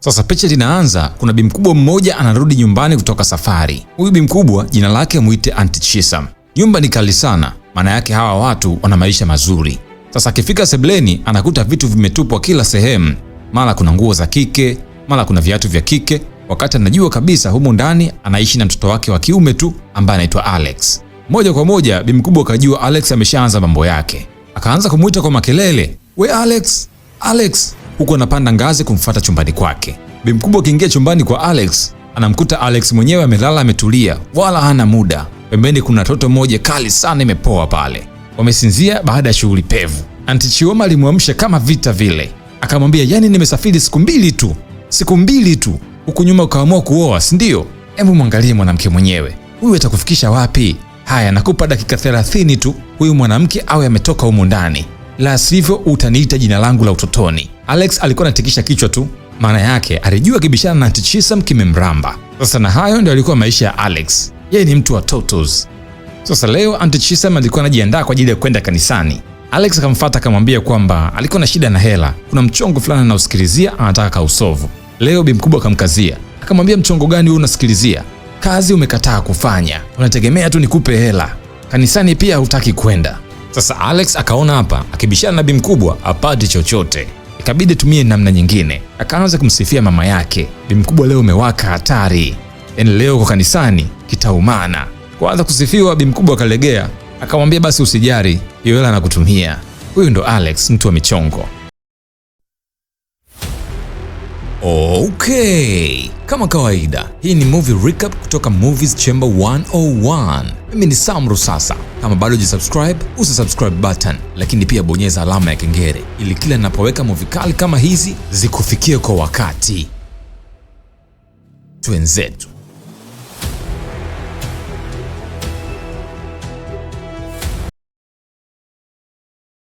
Sasa picha linaanza, kuna bi mkubwa mmoja anarudi nyumbani kutoka safari. Huyu bi mkubwa jina lake muite Auntie Chisam. Nyumba ni kali sana, maana yake hawa watu wana maisha mazuri. Sasa akifika sebleni anakuta vitu vimetupwa kila sehemu, mara kuna nguo za kike, mara kuna viatu vya kike, wakati anajua kabisa humu ndani anaishi na mtoto wake wa kiume tu ambaye anaitwa Alex. Moja kwa moja bi mkubwa akajua Alex ameshaanza mambo yake, akaanza kumuita kwa makelele, we Alex, Alex, huku anapanda ngazi kumfuata chumbani kwake. Bi mkubwa akiingia chumbani kwa Alex anamkuta Alex mwenyewe amelala ametulia, wala hana muda. Pembeni kuna toto moja kali sana imepoa pale, wamesinzia baada ya shughuli pevu. Auntie Chioma alimwamsha kama vita vile, akamwambia yani, nimesafiri siku mbili tu, siku mbili tu, huku nyuma ukaamua kuoa, si ndio? Hebu mwangalie mwanamke mwenyewe huyu, atakufikisha wapi? Haya, nakupa dakika 30 tu, huyu mwanamke awe ametoka humu ndani, la sivyo utaniita jina langu la utotoni. Alex alikuwa anatikisha kichwa tu, maana yake alijua kibishana na Auntie Chisam kimemramba. Sasa na hayo ndio alikuwa maisha ya Alex, yeye ni mtu wa totos. Sasa leo Auntie Chisam alikuwa anajiandaa kwa ajili ya kwenda kanisani. Alex akamfuata akamwambia kwamba alikuwa na shida na hela, kuna mchongo fulani anausikilizia anataka kausovu. Leo bi mkubwa akamkazia, akamwambia mchongo gani wewe unasikilizia? Kazi umekataa kufanya, unategemea tu nikupe hela, kanisani pia hutaki kwenda. Sasa Alex akaona hapa akibishana na bi mkubwa apati chochote, ikabidi tumie namna nyingine. Akaanza kumsifia mama yake, bi mkubwa leo umewaka hatari, yaani leo kwa kanisani kitaumana. Kwanza kusifiwa, bi mkubwa akalegea, akamwambia basi usijari, hiyo hela nakutumia. Huyu ndo Alex, mtu wa michongo. Okay, kama kawaida, hii ni movie recap kutoka Movies Chamber 101. Mimi ni Sam Rusasa. Kama bado hujasubscribe, usisubscribe button, lakini pia bonyeza alama ya kengele ili kila ninapoweka movie kali kama hizi zikufikie kwa wakati. Twenzetu.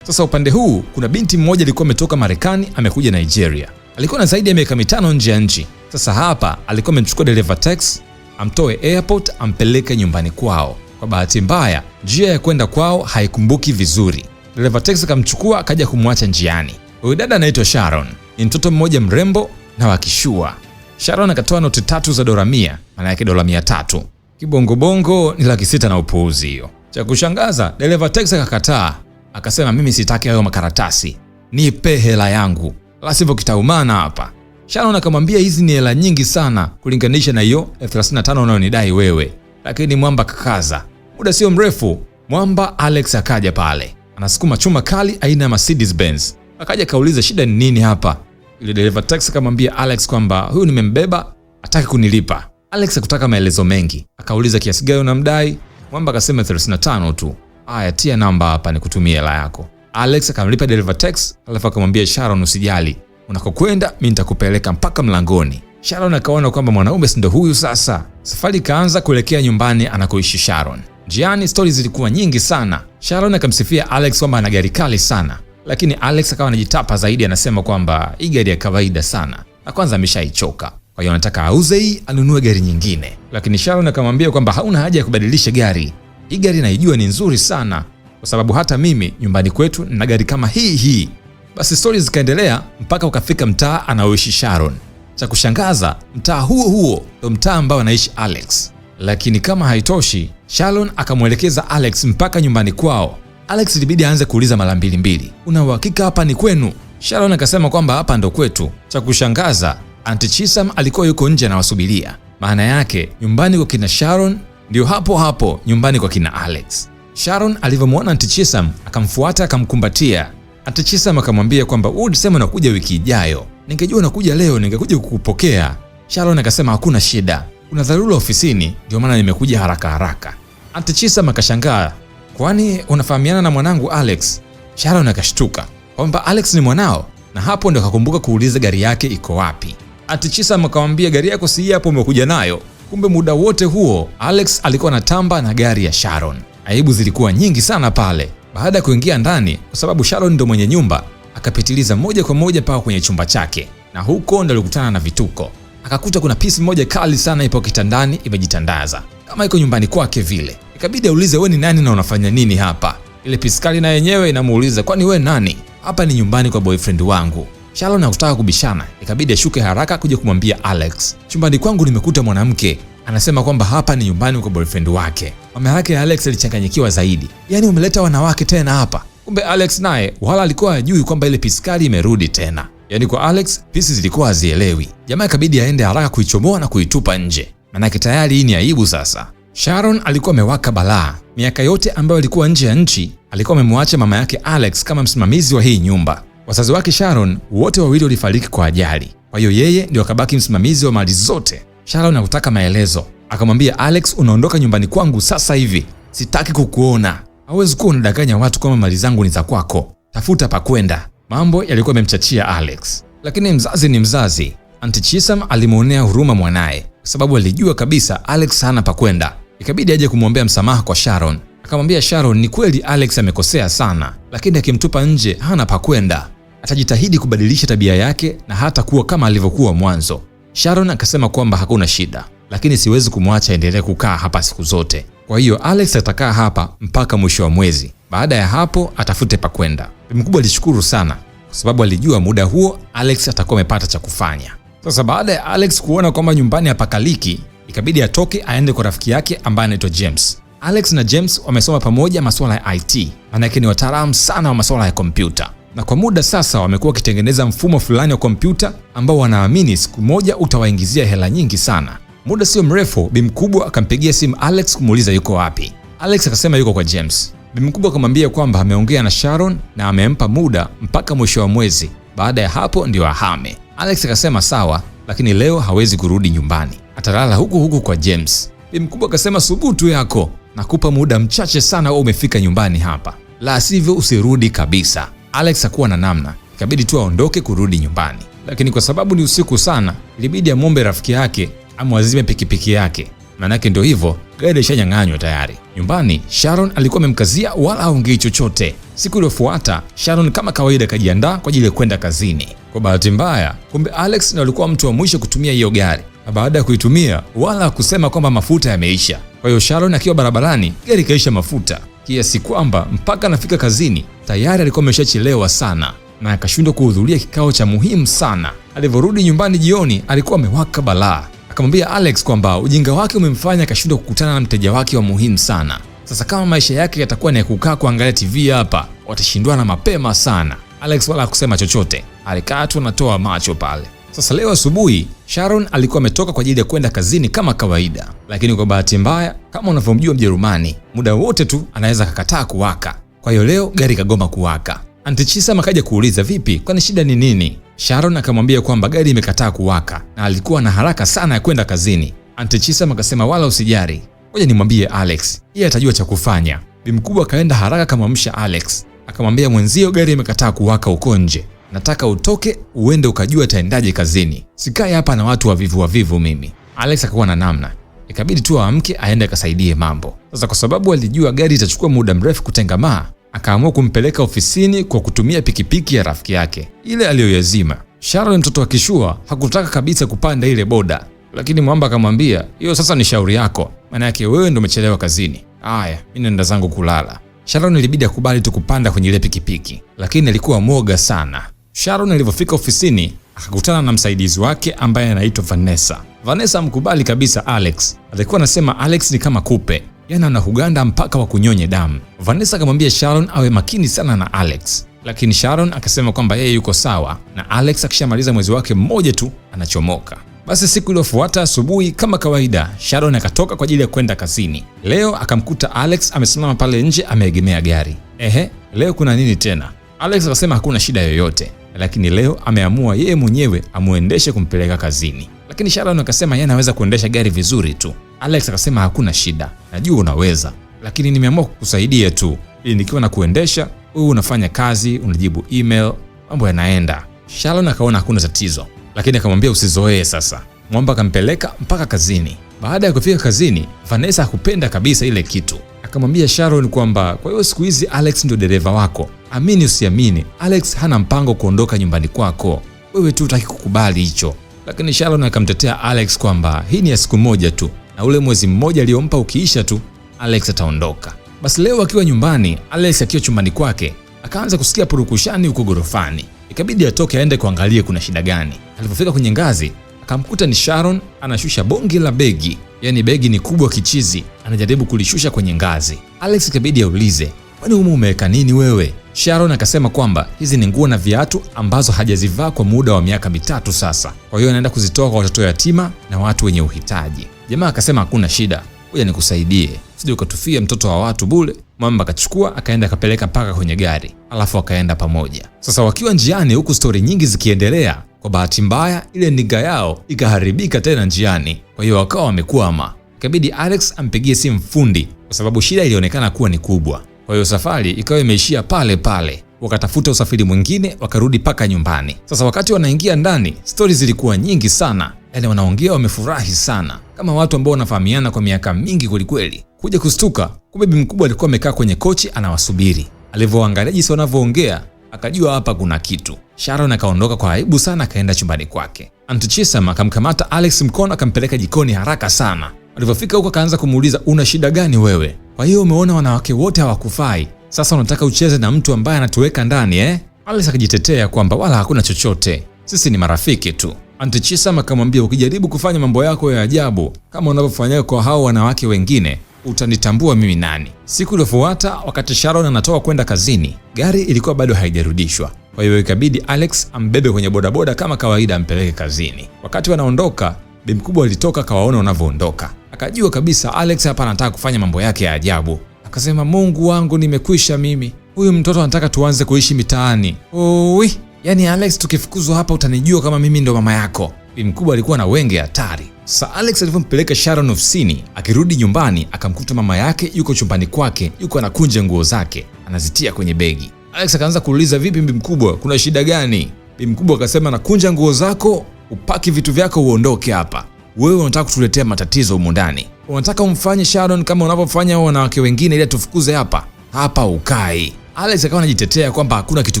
Sasa upande huu kuna binti mmoja alikuwa ametoka Marekani amekuja Nigeria. Alikuwa na zaidi ya miaka 5 nje ya nchi. Sasa hapa alikuwa amemchukua dereva taxi amtoe airport ampeleke nyumbani kwao. Kwa bahati mbaya, njia ya kwenda kwao haikumbuki vizuri. Dereva taxi akamchukua akaja kumwacha njiani. Huyu dada anaitwa Sharon, ni mtoto mmoja mrembo na wa kishua. Sharon akatoa noti 3 za dola 100, maana yake dola 300. Kibongobongo ni 600,000 na upuuzi hiyo. Cha kushangaza, dereva taxi akakataa. Akasema mimi sitaki hayo makaratasi, nipe hela yangu, la sivyo kitaumana hapa. Sharon akamwambia hizi ni hela nyingi sana kulinganisha na hiyo 35,000 unayonidai wewe. Lakini mwamba kakaza. Muda sio mrefu mwamba Alex akaja pale, anasukuma chuma kali aina ya Mercedes Benz. Akaja kauliza shida ni nini hapa. Yule dereva taxi akamwambia Alex kwamba huyu nimembeba, hataki kunilipa. Alex hakutaka maelezo mengi, akauliza kiasi gani unamdai. Mwamba akasema 35 tu. Aya, tia namba hapa nikutumie hela yako. Alex akamlipa dereva taxi, alafu akamwambia Sharon, usijali, unakokwenda mimi nitakupeleka mpaka mlangoni. Sharon akaona kwamba mwanaume si ndo huyu sasa. Safari ikaanza kuelekea nyumbani anakoishi Sharon. Njiani stories zilikuwa nyingi sana. Sharon akamsifia Alex kwamba ana gari kali sana, lakini Alex akawa anajitapa zaidi, anasema kwamba hii gari ya kawaida sana na kwanza ameshaichoka, kwa hiyo anataka auze hii anunue gari nyingine. Lakini Sharon akamwambia kwamba hauna haja ya kubadilisha gari, hii gari naijua ni nzuri sana kwa sababu hata mimi nyumbani kwetu nina gari kama hii hii. Basi stories zikaendelea mpaka ukafika mtaa anaoishi Sharon. Cha kushangaza, mtaa huo huo ndo mtaa ambao anaishi Alex. Lakini kama haitoshi, Sharon akamwelekeza Alex mpaka nyumbani kwao. Alex ilibidi aanze kuuliza mara mbili mbili, una uhakika hapa ni kwenu? Sharon akasema kwamba hapa ndo kwetu. Cha kushangaza, Auntie Chisam alikuwa yuko nje anawasubiria. Maana yake nyumbani kwa kina Sharon ndio hapo hapo nyumbani kwa kina Alex. Sharon alivyomwona Auntie Chisam akamfuata akamkumbatia. Auntie Chisam akamwambia kwamba wewe ulisema unakuja wiki ijayo, ningejua unakuja leo ningekuja kukupokea. Sharon akasema hakuna shida, kuna dharura ofisini, ndio maana nimekuja haraka haraka. Auntie Chisam akashangaa, kwani unafahamiana na mwanangu Alex? Sharon akashtuka kwamba Alex ni mwanao, na hapo ndo akakumbuka kuuliza gari yake iko wapi. Auntie Chisam akamwambia gari yako si hapo umekuja nayo. Kumbe muda wote huo Alex alikuwa anatamba na gari ya Sharon. Aibu zilikuwa nyingi sana pale. Baada ya kuingia ndani, kwa sababu Sharon ndo mwenye nyumba, akapitiliza moja kwa moja mpaka kwenye chumba chake, na huko ndo alikutana na vituko. Akakuta kuna pisi moja kali sana ipo kitandani imejitandaza kama iko nyumbani kwake vile. Ikabidi aulize wewe ni nani na unafanya nini hapa? Ile pisi kali na yenyewe inamuuliza kwani wewe nani? Hapa ni nyumbani kwa boyfriend wangu. Sharon hakutaka kubishana, ikabidi ashuke haraka kuja kumwambia Alex, chumbani kwangu nimekuta mwanamke anasema kwamba hapa ni nyumbani kwa boyfriend wake. Mama yake Alex alichanganyikiwa zaidi, yaani umeleta wanawake tena hapa? Kumbe Alex naye wala alikuwa hajui kwamba ile piskali imerudi tena. Yaani kwa Alex pisi zilikuwa hazielewi. Jamaa ikabidi aende haraka kuichomoa na kuitupa nje, manake tayari hii ni aibu sasa. Sharon alikuwa amewaka balaa. Miaka yote ambayo alikuwa nje ya nchi, alikuwa amemwacha mama yake Alex kama msimamizi wa hii nyumba. Wazazi wake Sharon wote wawili walifariki kwa ajali, kwa hiyo yeye ndio akabaki msimamizi wa mali zote. Sharon hakutaka maelezo, akamwambia Alex, unaondoka nyumbani kwangu sasa hivi, sitaki kukuona. Hauwezi kuwa unadanganya watu kama mali zangu ni za kwako, tafuta pa kwenda. Mambo yalikuwa yamemchachia Alex, lakini mzazi ni mzazi. Auntie Chisam alimwonea huruma mwanaye kwa sababu alijua kabisa Alex hana pa kwenda. Ikabidi aje kumwombea msamaha kwa Sharon. Akamwambia Sharon, ni kweli Alex amekosea sana, lakini akimtupa nje hana pa kwenda, atajitahidi kubadilisha tabia yake na hata kuwa kama alivyokuwa mwanzo. Sharon akasema kwamba hakuna shida, lakini siwezi kumwacha aendelee kukaa hapa siku zote. Kwa hiyo Alex atakaa hapa mpaka mwisho wa mwezi, baada ya hapo atafute pa kwenda. Mkubwa alishukuru sana kwa sababu alijua muda huo Alex atakuwa amepata cha kufanya. Sasa baada ya Alex kuona kwamba nyumbani hapakaliki, ikabidi atoke aende kwa rafiki yake ambaye anaitwa James. Alex na James wamesoma pamoja masuala ya IT, maanake ni wataalamu sana wa masuala ya kompyuta, na kwa muda sasa wamekuwa wakitengeneza mfumo fulani wa kompyuta ambao wanaamini siku moja utawaingizia hela nyingi sana. Muda sio mrefu, bi mkubwa akampigia simu Alex kumuuliza yuko wapi. Alex akasema yuko kwa James. Bi mkubwa akamwambia kwamba ameongea na Sharon na amempa muda mpaka mwisho wa mwezi, baada ya hapo ndio ahame. Alex akasema sawa, lakini leo hawezi kurudi nyumbani, atalala huku huku kwa James. Bi mkubwa akasema subutu yako, nakupa muda mchache sana wewe umefika nyumbani hapa, la sivyo usirudi kabisa. Alex hakuwa na namna, ikabidi tu aondoke kurudi nyumbani, lakini kwa sababu ni usiku sana, ilibidi amwombe rafiki yake amwazime pikipiki yake, manake ndio hivyo, gari lishanyang'anywa tayari. Nyumbani Sharon alikuwa amemkazia wala haongei chochote. Siku iliyofuata Sharon kama kawaida akajiandaa kwa ajili ya kwenda kazini. Kwa bahati mbaya, kumbe Alex ndiye alikuwa mtu wa mwisho kutumia hiyo gari, na baada ya kuitumia wala kusema kwamba mafuta yameisha. Kwa hiyo Sharon akiwa barabarani, gari ikaisha mafuta kiasi kwamba mpaka anafika kazini tayari alikuwa ameshachelewa sana na akashindwa kuhudhuria kikao cha muhimu sana. Alivyorudi nyumbani jioni, alikuwa amewaka balaa. Akamwambia Alex kwamba ujinga wake umemfanya akashindwa kukutana na mteja wake wa muhimu sana. Sasa kama maisha yake yatakuwa ni ya kukaa kuangalia TV hapa, watashindwana mapema sana. Alex wala hakusema chochote, alikaa tu anatoa macho pale. Sasa leo asubuhi Sharon alikuwa ametoka kwa ajili ya kwenda kazini kama kawaida, lakini kwa bahati mbaya, kama unavyomjua Mjerumani, muda wote tu anaweza akakataa kuwaka. Kwa hiyo leo gari kagoma kuwaka. Auntie Chisam akaja kuuliza vipi, kwani shida ni nini? Sharon akamwambia kwamba gari imekataa kuwaka na alikuwa na haraka sana ya kwenda kazini. Auntie Chisam akasema wala usijali, ngoja nimwambie Alex, yeye atajua cha kufanya. Bi mkubwa akaenda haraka akamwamsha Alex, akamwambia mwenzio gari imekataa kuwaka uko nje, nataka utoke uende ukajua ataendaje kazini, sikae hapa na watu wavivu wavivu mimi. Alex akakuwa na namna, ikabidi tu aamke aende akasaidie mambo. Sasa kwa sababu alijua gari itachukua muda mrefu kutengamaa, akaamua kumpeleka ofisini kwa kutumia pikipiki ya rafiki yake ile aliyoyazima. Sharon mtoto wa kishua hakutaka kabisa kupanda ile boda, lakini mwamba akamwambia hiyo sasa ni shauri yako, maana yake wewe ndio umechelewa kazini. Haya, mimi naenda zangu kulala. Sharon ilibidi akubali tu kupanda kwenye ile pikipiki, lakini alikuwa mwoga sana. Sharon alivyofika ofisini akakutana na msaidizi wake ambaye anaitwa Vanessa. Vanessa amkubali kabisa Alex. Alikuwa anasema Alex ni kama kupe, yaani anahuganda mpaka wa kunyonye damu. Vanessa akamwambia Sharon awe makini sana na Alex, lakini Sharon akasema kwamba yeye yuko sawa na Alex akishamaliza mwezi wake mmoja tu anachomoka. Basi siku iliyofuata asubuhi kama kawaida, Sharon akatoka kwa ajili ya kwenda kazini. Leo akamkuta Alex amesimama pale nje ameegemea gari. Ehe, leo kuna nini tena? Alex akasema hakuna shida yoyote, lakini leo ameamua yeye mwenyewe amuendeshe kumpeleka kazini. Lakini Sharon akasema yeye anaweza kuendesha gari vizuri tu. Alex akasema hakuna shida, najua unaweza, lakini nimeamua kukusaidia tu ili nikiwa na kuendesha wewe unafanya kazi, unajibu email, mambo yanaenda. Sharon akaona hakuna tatizo, lakini akamwambia usizoee sasa. Mwamba akampeleka mpaka kazini. Baada ya kufika kazini, Vanessa hakupenda kabisa ile kitu. Akamwambia Sharon kwamba kwa hiyo siku hizi Alex ndio dereva wako. Amini usiamini, Alex hana mpango kuondoka nyumbani kwako, wewe tu hutaki kukubali hicho. Lakini Sharon akamtetea Alex kwamba hii ni ya siku moja tu, na ule mwezi mmoja aliyompa ukiisha tu Alex ataondoka. Basi leo akiwa nyumbani, Alex akiwa chumbani kwake akaanza kusikia purukushani huko gorofani. Ikabidi atoke aende kuangalia kuna shida gani. Alipofika kwenye ngazi akamkuta ni Sharon anashusha bonge la begi, yaani begi ni kubwa kichizi, anajaribu kulishusha kwenye ngazi. Alex ikabidi aulize, kwani humu umeweka nini wewe? Sharon akasema kwamba hizi ni nguo na viatu ambazo hajazivaa kwa muda wa miaka 3 sasa, kwa hiyo anaenda kuzitoa kwa watoto yatima na watu wenye uhitaji. Jamaa akasema hakuna shida, ngoja nikusaidie, sije ukatufia mtoto wa watu bure. Mwamba akachukua akaenda akapeleka mpaka kwenye gari, alafu akaenda pamoja. Sasa wakiwa njiani, huku stori nyingi zikiendelea, kwa bahati mbaya ile niga yao ikaharibika tena njiani, kwa hiyo wakawa wamekwama. Ikabidi Alex ampigie simu fundi kwa sababu shida ilionekana kuwa ni kubwa. Kwa hiyo safari ikawa imeishia pale pale, wakatafuta usafiri mwingine wakarudi paka nyumbani. Sasa wakati wanaingia ndani, stori zilikuwa nyingi sana, yaani wanaongea wamefurahi sana, kama watu ambao wanafahamiana kwa miaka mingi kwelikweli. Kuja kustuka, kumbe bi mkubwa alikuwa amekaa kwenye kochi anawasubiri. Alivyoangalia jinsi wanavyoongea akajua hapa kuna kitu. Sharon akaondoka kwa aibu sana, akaenda chumbani kwake. Auntie Chisam akamkamata Alex mkono akampeleka jikoni haraka sana. Alipofika huko akaanza kumuuliza, una shida gani wewe? Kwa hiyo umeona wanawake wote hawakufai, sasa unataka ucheze na mtu ambaye anatuweka ndani eh? Alex akajitetea kwamba wala hakuna chochote, sisi ni marafiki tu. Auntie Chisam akamwambia, ukijaribu kufanya mambo yako ya ajabu kama unavyofanya kwa hao wanawake wengine utanitambua mimi nani. Siku iliyofuata wakati Sharon anatoka kwenda kazini, gari ilikuwa bado haijarudishwa. Kwa hiyo ikabidi Alex ambebe kwenye bodaboda kama kawaida ampeleke kazini. Wakati wanaondoka, bi mkubwa alitoka akawaona wanavyoondoka. Akajua kabisa Alex hapa anataka kufanya mambo yake ya ajabu. Akasema, Mungu wangu, nimekwisha mimi. Huyu mtoto anataka tuanze kuishi mitaani. Oi, yaani Alex, tukifukuzwa hapa utanijua kama mimi ndo mama yako. Bi mkubwa alikuwa na wenge hatari. Sasa Alex alivyompeleka Sharon ofisini, akirudi nyumbani akamkuta mama yake yuko chumbani kwake, yuko anakunja nguo zake, anazitia kwenye begi. Alex akaanza kuuliza, vipi bi mkubwa, kuna shida gani? Bi mkubwa akasema, nakunja nguo zako, upaki vitu vyako uondoke hapa. Wewe unataka kutuletea matatizo humu ndani. Unataka umfanye Sharon kama unavyofanya wanawake wengine ili atufukuze hapa. Hapa ukai. Alex akawa anajitetea kwamba hakuna kitu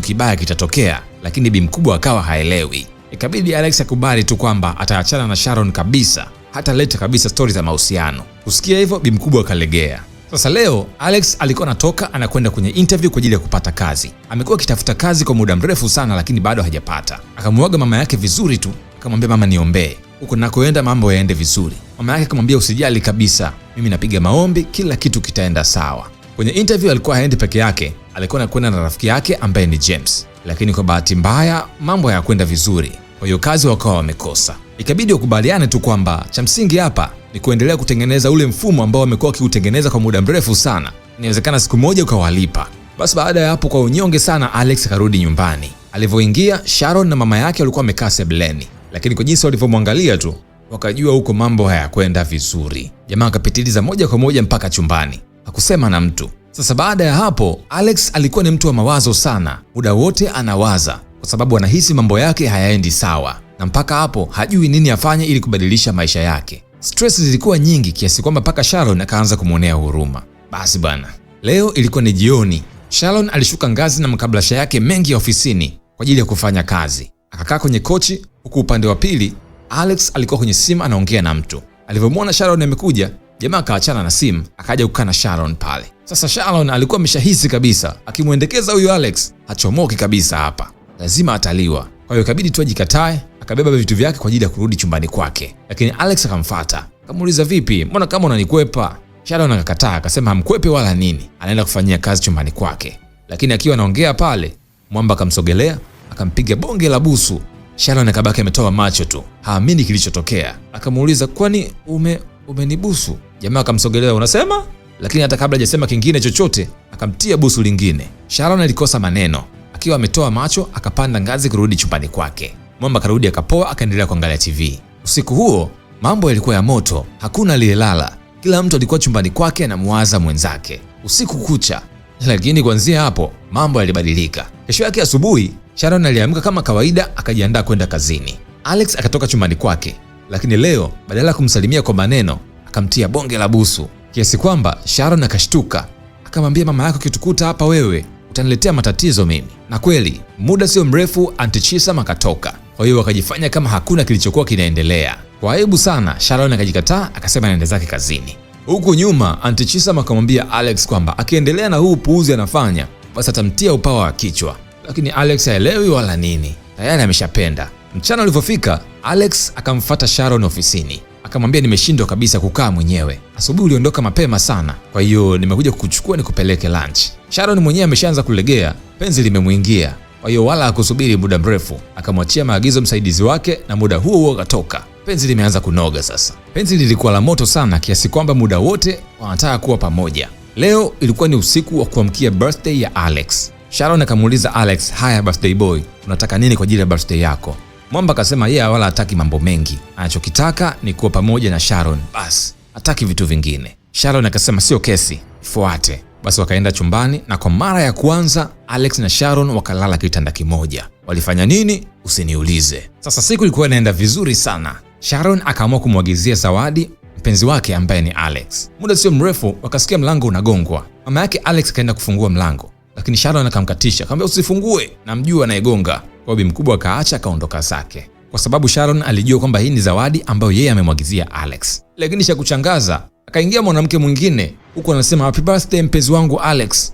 kibaya kitatokea, lakini bi mkubwa akawa haelewi. Ikabidi Alex akubali tu kwamba ataachana na Sharon kabisa, hata leta kabisa stori za mahusiano. Kusikia hivyo, bi mkubwa akalegea. Sasa leo Alex alikuwa anatoka anakwenda kwenye interview kwa ajili ya kupata kazi. Amekuwa akitafuta kazi kwa muda mrefu sana, lakini bado hajapata. Akamuaga mama yake vizuri tu, akamwambia mama, niombee huko nakoenda mambo yaende vizuri. Mama yake akamwambia usijali kabisa, mimi napiga maombi, kila kitu kitaenda sawa. Kwenye interview alikuwa haendi peke yake, alikuwa anakwenda na rafiki yake ambaye ni James. Lakini kwa bahati mbaya mambo hayakwenda vizuri, kwa hiyo kazi wakawa wamekosa. Ikabidi wakubaliane tu kwamba cha msingi hapa ni kuendelea kutengeneza ule mfumo ambao wamekuwa wakiutengeneza kwa muda mrefu sana, inawezekana siku moja ukawalipa. Basi baada ya hapo, kwa unyonge sana, Alex akarudi nyumbani. Alivyoingia, Sharon na mama yake walikuwa wamekaa sebuleni, lakini kwa jinsi walivyomwangalia tu wakajua huko mambo hayakwenda vizuri. Jamaa akapitiliza moja kwa moja mpaka chumbani, hakusema na mtu. Sasa baada ya hapo, Alex alikuwa ni mtu wa mawazo sana, muda wote anawaza kwa sababu anahisi mambo yake hayaendi sawa, na mpaka hapo hajui nini afanye ili kubadilisha maisha yake. Stress zilikuwa nyingi kiasi kwamba mpaka Sharon akaanza kumwonea huruma. Basi bana, leo ilikuwa ni jioni. Sharon alishuka ngazi na makablasha yake mengi ya ofisini kwa ajili ya kufanya kazi. Akakaa kwenye kochi, huku upande wa pili Alex alikuwa kwenye simu anaongea na mtu. Alivyomwona Sharon amekuja, jamaa akaachana na simu akaja kukaa na Sharon pale. Sasa Sharon alikuwa ameshahisi kabisa akimwendekeza huyu Alex hachomoki kabisa hapa, lazima ataliwa. Kwa hiyo ikabidi tu ajikatae, akabeba vitu vyake kwa ajili ya kurudi chumbani kwake. Lakini Alex akamfuata, akamuuliza vipi, mbona kama unanikwepa? Sharon akakataa, akasema hamkwepe wala nini, anaenda kufanyia kazi chumbani kwake. Lakini akiwa anaongea pale, mwamba akamsogelea akampiga bonge la busu. Sharon akabaki ametoa macho tu, haamini kilichotokea. Akamuuliza, kwani umenibusu? Jamaa akamsogelea, unasema? Lakini hata kabla hajasema kingine chochote, akamtia busu lingine. Sharon alikosa maneno, akiwa ametoa macho akapanda ngazi kurudi chumbani kwake. Mwamba akarudi akapoa, akaendelea kuangalia TV. Usiku huo mambo yalikuwa ya moto, hakuna aliyelala. Kila mtu alikuwa chumbani kwake anamwaza mwenzake usiku kucha. Lakini kuanzia hapo mambo yalibadilika. Kesho yake asubuhi, Sharon aliamka kama kawaida akajiandaa kwenda kazini. Alex akatoka chumbani kwake, lakini leo badala ya kumsalimia kwa maneno akamtia bonge la busu kiasi kwamba Sharon akashtuka, akamwambia mama yako kitukuta hapa wewe utaniletea matatizo mimi. Na kweli muda sio mrefu Auntie Chisam akatoka. Kwa hiyo wakajifanya kama hakuna kilichokuwa kinaendelea. Kwa aibu sana, Sharon akajikataa akasema anaenda zake kazini. Huku nyuma Auntie Chisam akamwambia Alex kwamba akiendelea na huu upuuzi anafanya basi atamtia upawa wa kichwa. Lakini Alex haelewi wala nini, tayari ameshapenda. Mchana ulivyofika, Alex akamfata Sharon ofisini, akamwambia nimeshindwa kabisa kukaa mwenyewe. Asubuhi uliondoka mapema sana, kwa hiyo nimekuja kukuchukua nikupeleke lunch. Sharon mwenyewe ameshaanza kulegea, penzi limemwingia. Kwa hiyo wala hakusubiri muda mrefu, akamwachia maagizo msaidizi wake, na muda huo huo akatoka. Penzi limeanza kunoga sasa. Penzi lilikuwa la moto sana kiasi kwamba muda wote wanataka kuwa pamoja. Leo ilikuwa ni usiku wa kuamkia birthday ya Alex. Sharon akamuuliza Alex, haya birthday boy, unataka nini kwa ajili ya birthday yako? Mwamba akasema yeye wala hataki mambo mengi, anachokitaka ni kuwa pamoja na Sharon bas, hataki vitu vingine. Sharon akasema sio kesi, fuate. Basi wakaenda chumbani na kwa mara ya kwanza Alex na Sharon wakalala kitanda kimoja. Walifanya nini? Usiniulize. Sasa siku ilikuwa inaenda vizuri sana. Sharon akaamua kumwagizia zawadi mpenzi wake ambaye ni Alex. Muda sio mrefu wakasikia mlango unagongwa. Mama yake Alex akaenda kufungua mlango, lakini Sharon akamkatisha, akamwambia usifungue, namjua anayegonga. Kwa bi mkubwa akaacha akaondoka zake, kwa sababu Sharon alijua kwamba hii ni zawadi ambayo yeye amemwagizia Alex. Lakini cha kuchangaza, akaingia mwanamke mwingine huku anasema happy birthday mpenzi wangu Alex.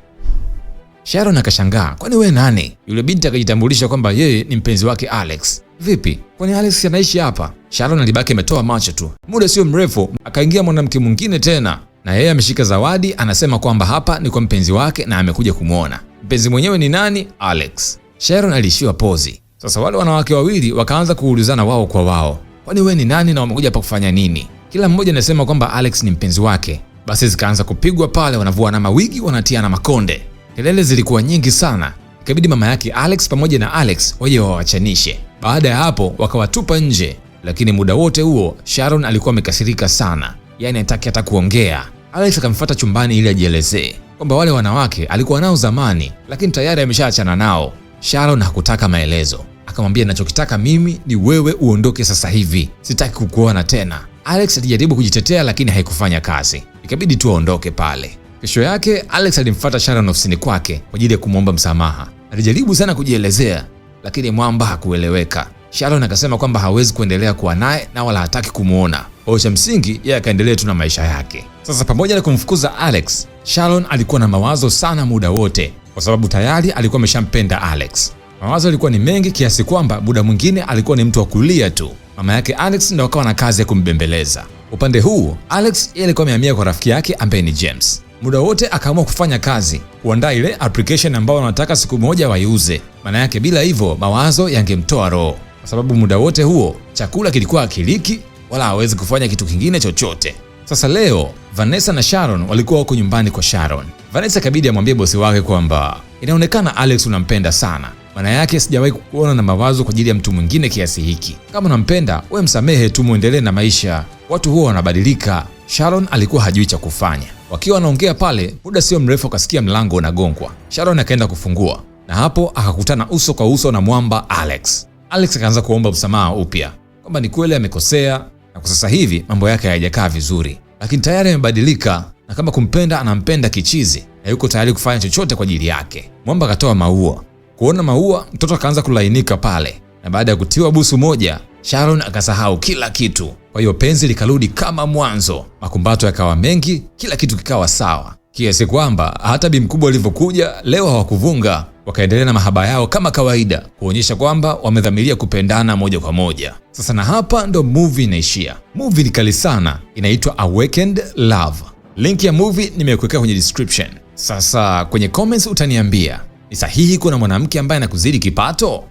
Sharon akashangaa, kwani wewe nani? Yule binti akajitambulisha kwamba yeye ni mpenzi wake Alex. Vipi, kwani Alex anaishi hapa? Sharon alibaki ametoa macho tu. Muda sio mrefu akaingia mwanamke mwingine tena, na yeye ameshika zawadi, anasema kwamba hapa ni kwa mpenzi wake na amekuja kumwona. Mpenzi mwenyewe ni nani? Alex. Sharon aliishiwa pozi. Sasa wale wanawake wawili wakaanza kuulizana wao kwa wao, kwani wewe ni nani na wamekuja hapa kufanya nini? Kila mmoja anasema kwamba Alex ni mpenzi wake. Basi zikaanza kupigwa pale, wanavua na mawigi, wanatia na makonde. Kelele zilikuwa nyingi sana, ikabidi mama yake Alex pamoja na Alex waje wawachanishe. Baada ya hapo wakawatupa nje, lakini muda wote huo Sharon alikuwa amekasirika sana, yaani hataki hata kuongea. Alex akamfuata chumbani ili ajielezee kwamba wale wanawake alikuwa nao zamani, lakini tayari ameshaachana nao. Sharon hakutaka maelezo, akamwambia ninachokitaka mimi ni wewe uondoke sasa hivi, sitaki kukuona tena. Alex alijaribu kujitetea lakini haikufanya kazi, ikabidi tu aondoke pale. Kesho yake Alex alimfuata Sharon ofisini kwake kwa ajili ya kumwomba msamaha. Alijaribu sana kujielezea, lakini mwamba hakueleweka. Sharon akasema kwamba hawezi kuendelea kuwa naye na wala hataki kumuona. Kwa hiyo cha msingi yeye akaendelea tu na maisha yake. Sasa pamoja na kumfukuza Alex, Sharon alikuwa na mawazo sana muda wote, kwa sababu tayari alikuwa ameshampenda Alex. Mawazo yalikuwa ni mengi kiasi kwamba muda mwingine alikuwa ni mtu wa kulia tu. Mama yake Alex ndo akawa na kazi ya kumbembeleza. Upande huu Alex yeye alikuwa amehamia kwa rafiki yake ambaye ni James. Muda wote akaamua kufanya kazi, kuandaa ile application ambayo wanataka siku moja waiuze. Maana yake bila hivyo mawazo yangemtoa roho, kwa sababu muda wote huo chakula kilikuwa hakiliki wala hawezi kufanya kitu kingine chochote. Sasa leo Vanessa na Sharon walikuwa wako nyumbani kwa Sharon. Vanessa ikabidi amwambie bosi wake kwamba inaonekana Alex unampenda sana, maana yake sijawahi kukuona na mawazo kwa ajili ya mtu mwingine kiasi hiki. Kama unampenda wewe msamehe tu, muendelee na maisha, watu huwa wanabadilika. Sharon alikuwa hajui cha kufanya. Wakiwa wanaongea pale, muda sio mrefu akasikia mlango unagongwa. Sharon akaenda kufungua na hapo akakutana uso kwa uso na mwamba Alex. Alex akaanza kuomba msamaha upya kwamba ni kweli amekosea na kwa sasa hivi mambo yake hayajakaa vizuri, lakini tayari amebadilika na kama kumpenda anampenda kichizi na yuko tayari kufanya chochote kwa ajili yake. Mwamba akatoa maua. Kuona maua, mtoto akaanza kulainika pale, na baada ya kutiwa busu moja, Sharon akasahau kila kitu. Kwa hiyo penzi likarudi kama mwanzo, makumbato yakawa mengi, kila kitu kikawa sawa, kiasi kwamba hata bi mkubwa alivyokuja leo hawakuvunga, wakaendelea na mahaba yao kama kawaida, kuonyesha kwamba wamedhamiria kupendana moja kwa moja. Sasa na hapa ndo movie inaishia. Movie ni kali sana, inaitwa Awakened Love. Link ya movie nimekuwekea kwenye description. Sasa kwenye comments utaniambia ni sahihi kuna mwanamke ambaye anakuzidi kipato?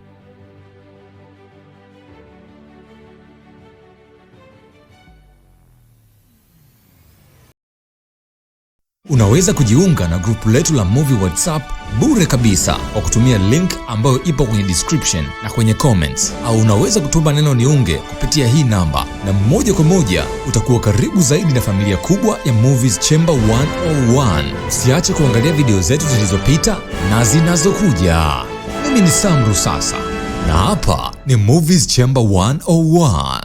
Unaweza kujiunga na grupu letu la Movie WhatsApp bure kabisa kwa kutumia link ambayo ipo kwenye description na kwenye comments, au unaweza kutuma neno niunge kupitia hii namba, na moja kwa moja utakuwa karibu zaidi na familia kubwa ya Movies Chamber 101. Usiache kuangalia video zetu zilizopita na zinazokuja. Mimi ni Sam Rusasa na hapa ni Movies Chamber 101.